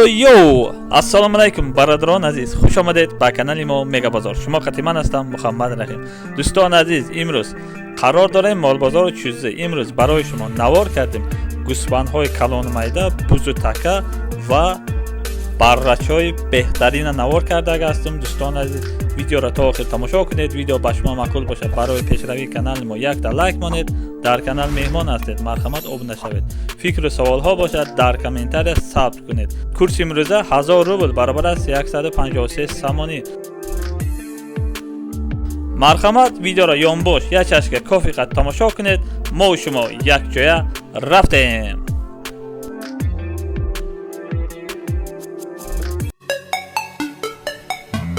Йо-йо! Ассалому алайкум, бародарон азиз. Хуш омадед ба канали мо Мегабозор. Шумо қати ман ҳастам Муҳаммад Раҳим. Дӯстони азиз, имрӯз қарор дорем молбозору чӯзӣ. Имрӯз барои шумо навор кардем гӯсфандҳои калону майда, бузу така ва баррачҳои беҳтарина навор карда ҳастем. Дӯстони азиз, видеоро то охир тамошо кунед. Видео ба шумо маъқул бошад, барои пешравии канали мо якта лайк монед. Дар канал меҳмон ҳастед, марҳамат обуна шавед. Фикру саволҳо бошад, дар комментария сабт кунед. Курси имрӯза 1000 рубл баробар аст 153 сомонӣ. Марҳамат, видеоро ёнбош як чашка кофе қад тамошо кунед. Мо шумо якҷоя рафтем.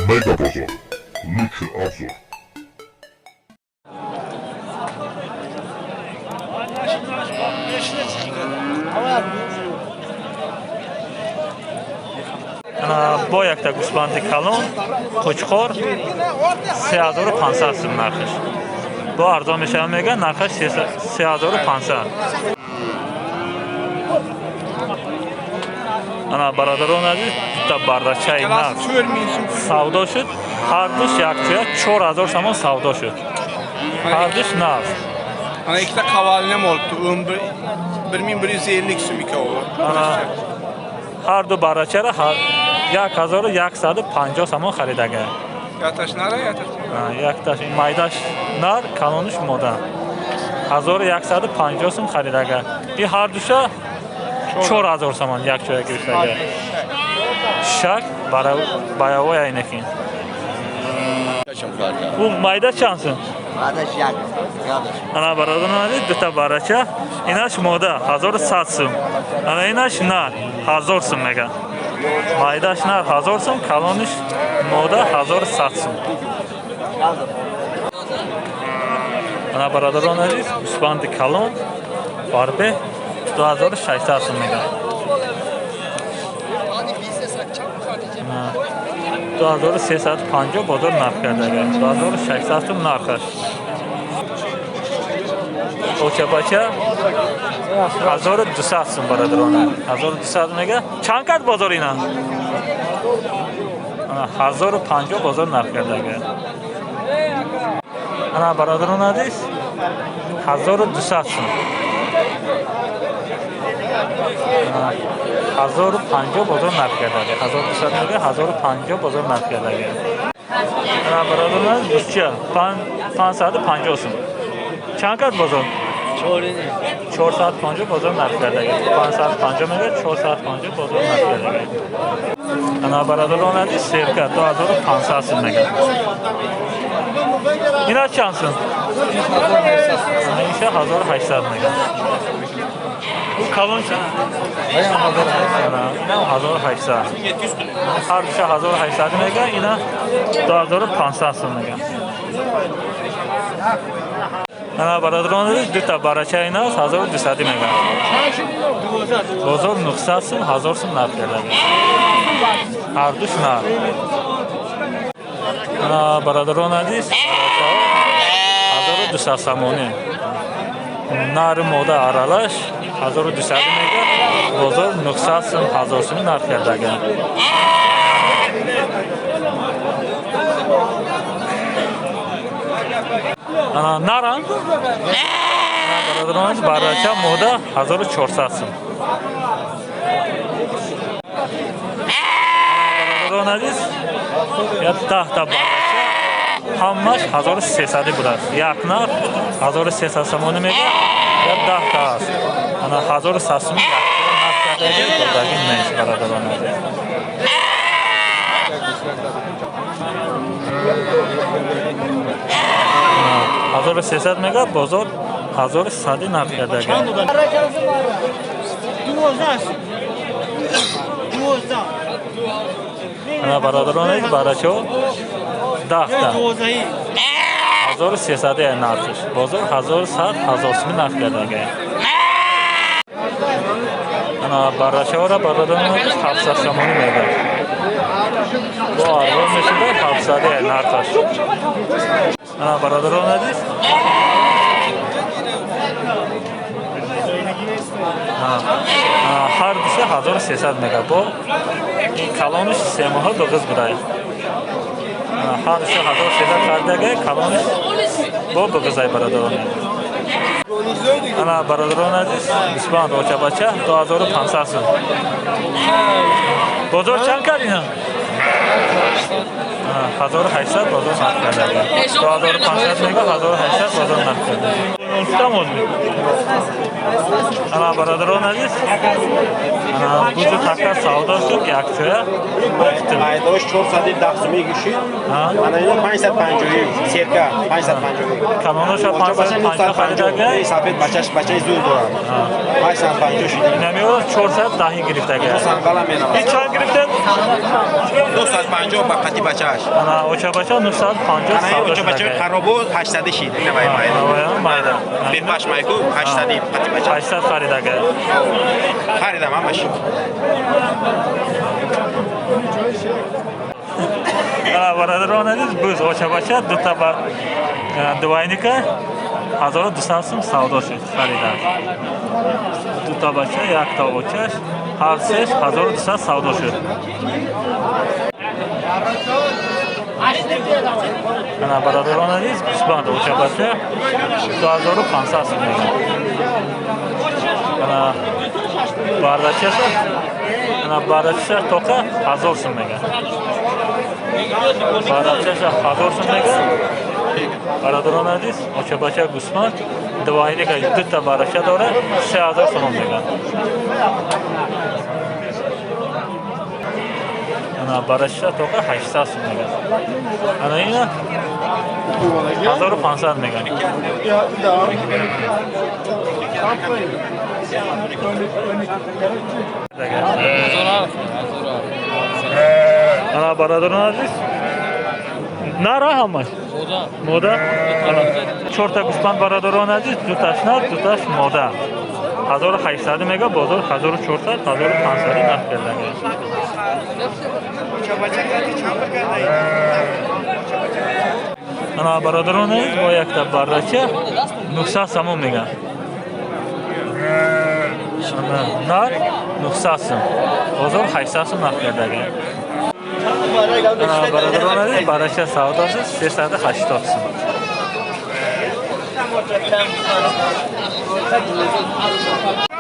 Мегабозор. Лучший обзор. Бо якта гӯсфанди калон қучқор 3500 сум нархаш. Бо арзон мешавад мега, нархаш 3500. Ана бародарон азиз, дута баррачаи нарх савдо шуд. Ҳардуш якҷоя 4000 сомон савдо шуд. Ҳардуш нарх. Ana ikkita qavalinem olibdi. 11 1150 сум икkovi. Ана ҳарду баррачара 1150 сомон харидага. Yatash nara, yatash. Якташ майдаш нар, калониш мода. 1150 сум харидага. И ҳардуша 4000 сомон якҷоя гирифтага. Шак баявои айнакин. У майда чанд сум? Ана бародарон азиз, дута барача, инаш мода 1100 сум. Ана инаш нар 1000 сум мега. Майдаш нар 1000 сум, калониш мода 1100 сум. Ана бародарон азиз, гӯсфанди калон фарбе 2600 сум мега. 2350 бозор нарх кардага. 2600 сум нархаш. Очабача 1200 сум бародарона. 1200 мега. Чанд кард бозор ина? Ана 1050 бозор нарх кардага. Ана бародарон азиз, 1200 сум. 1050 бозор нарх кардага. 1200 мега, 1050 бозор нарх кардага. Ана бародарон азиз, бузча 550 сум. Чанд кард бозор? 450 бозор нарх кардага. 550 мега, 450 бозор нарх кардага. Ана бародарон азиз, серка 2500 сум мега. Ина чанд сум? Иша 1800 мега. У калон чанд? Ина 1800. Ҳар душа 1800 мега, ина 2500 сум мега. Ана бародарон азиз, дута барача ина 1200 мега. Бозор 900 сум, 1000 сум нарх кардага. Ҳардуш нарх. Ана бародарон азиз, 1200 сомонӣ. Нару мода аралаш 1200 мега, бозор 900 сум, 1000 сум нарх кардага. Ана нарам? Ана бародарон азиз, барача мода 1400 сум. Бародарон азиз, як даҳта барача ҳамаш 1300 будааст. Як нарх 1300 сомонӣ мега, як даҳта аст. Ана 1100 сум якҷоя нарх кардаги, бурдаги нест бародарон азиз. 1300 мега, бозор 1100 нарх кардаги. Ана бародарон азиз, барачаҳо даҳта 1300 нархиш. Бозор 1100, 1000 сум нарх кардага. Ана барачаҳоро бародарон азиз 700 сомонӣ мега. Бо арзон мешуда 700 нархаш. Ана бародарон азиз, ҳар душа 1300 мега. Бо ин калониш 3 моҳа дуғиз будае. Ҳар душа 1300 харидага, калониш бо дуғизай бародарон. Ана бародарон азиз, гӯсфанд очабача 2500 сум. Бозор чанд кард ина? 1800 бозор нарх кардага. 2500 мега, 1800 бозор нарх кардага. Ана бародарон азиз, ана бузу така савдо шуд якчоя. Майдош 410 сум мегишид. Ана ино 551 серка 551. Каноноша 550 харидага. Сафед бачаш бачаи зур дорад. 550 шуд. Инамиро 410 гирифтага. Санғала менавад. Ин чанд гирифтед? 250 ба қати бачааш. Ана оча бача 950 савдо шуд. Оча бача харобо 800 шид. Ина вай майда. Майда. Бепаш майку 800 қати бача. 800 харидага. Харидам ҳамаш. Бародарон азиз, буз оча бача дута ба двойника 1200 сум савдо шуд харидан. Дута бача, якта очаш, ҳар сеш 1200 савдо шуд. Ана бародарон азиз, гӯсфанд оча бача 2500 сум мегӯяд. Ана бардачаша, ана бардачаша тоқа 1000 сум мегӯяд. Бардачаша 1000 сум мегӯяд. Бародарон азиз, оча бача гӯсфанд двойника дута барача дорад, 3000 сум мегӯяд. Ана барача тоқа 800 сум мегӯяд. Ана ина 1500 мегӯяд. Ана бародарон азиз, нара ҳамаш мода. Чорта гӯсфанд бародарон азиз, дуташ нар, дуташ мода. 1800 мега, бозор 1400, 1500 нарх кардага. Ана бародарон азиз, бо якта бардача 900 сомон мега. Нар 900 сум, бозор 800 сум нарх кардага. Бародарон азиз, барача савдо шуд 380 сум.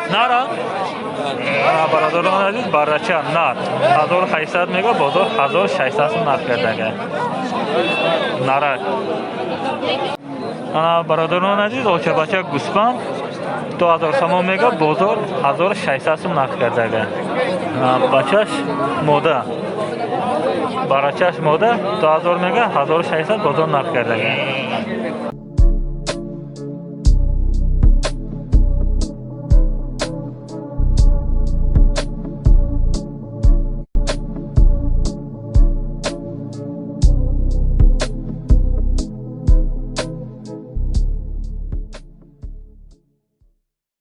Нара? Бародарон азиз, барача нар 1800 мега, бозор 1600 сум нарх кардага. Нарак. Ана бародарон азиз, оча бача гӯсфанд 2000 сомон мега, бозор 1600 сум нарх кардага. Бачаш мода. Барачаш мода 2000 мега, 1600 бозор нарх кардага.